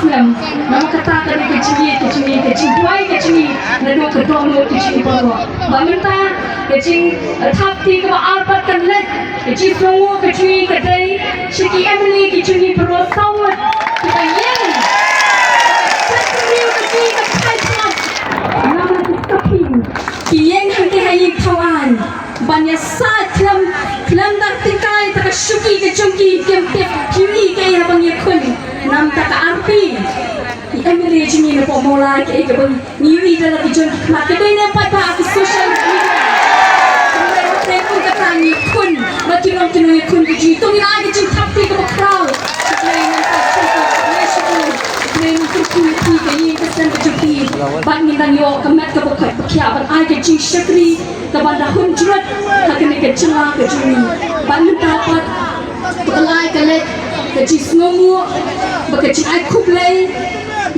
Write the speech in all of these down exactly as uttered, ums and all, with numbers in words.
snem. Namar kata ka dei ka jingïeit ka jong ngi, ka jingduwai ka jong ngi naduh ka dohnud ka jong ngi baroh. Bad mynta ka jingthap kti kaba ar pat kan leit, ka jingsngewnguh ka jong ngi ka dei sha ki M L A ki jong ngi baroh saw ngut kiba ïeng. Ka jingïeit ka jong ngi ka phai phai. Namar ki saphriang ki ïeng hangtei ha ïing thaw aiñ ban ïasaid khlem, khlem da tyngkai ta ka shuki ka jong ki, kim tip hi kaei haba ngi ïakhun. Namar ta ka arti. I M L A jong ngi na Pohmawlai kaei kaba ngi ïohi da la ki jong ki khmat, ka dei ne pat ha ki social media. Kumba ïa ka teng kum kata ngi khun ba ki long ki nongïakhun ki jong ngi. To ngin ai ka jingthap kti kaba khraw. Sha Blei nangta sha ka, sha Blei sha ka, sha Blei nangta sha ka, ka ïing ka sem ka jong ki. Bad ngin dang ïoh ka met kaba khoit ba khiah ban ai ka jingshakri kaban da hun jrut ha kane ka jylla ka jong ngi. Bad mynta pat ka lai ka leit ka jingsngewnguh bad ka jingai khublei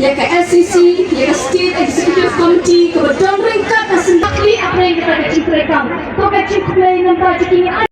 ïa ka S E C, ïa ka State Executive Committee kaba don ryngkat ha sien. Bad lei ap ryngkat ka jingtrei kam. To ka jingkhublei nangta jong ki.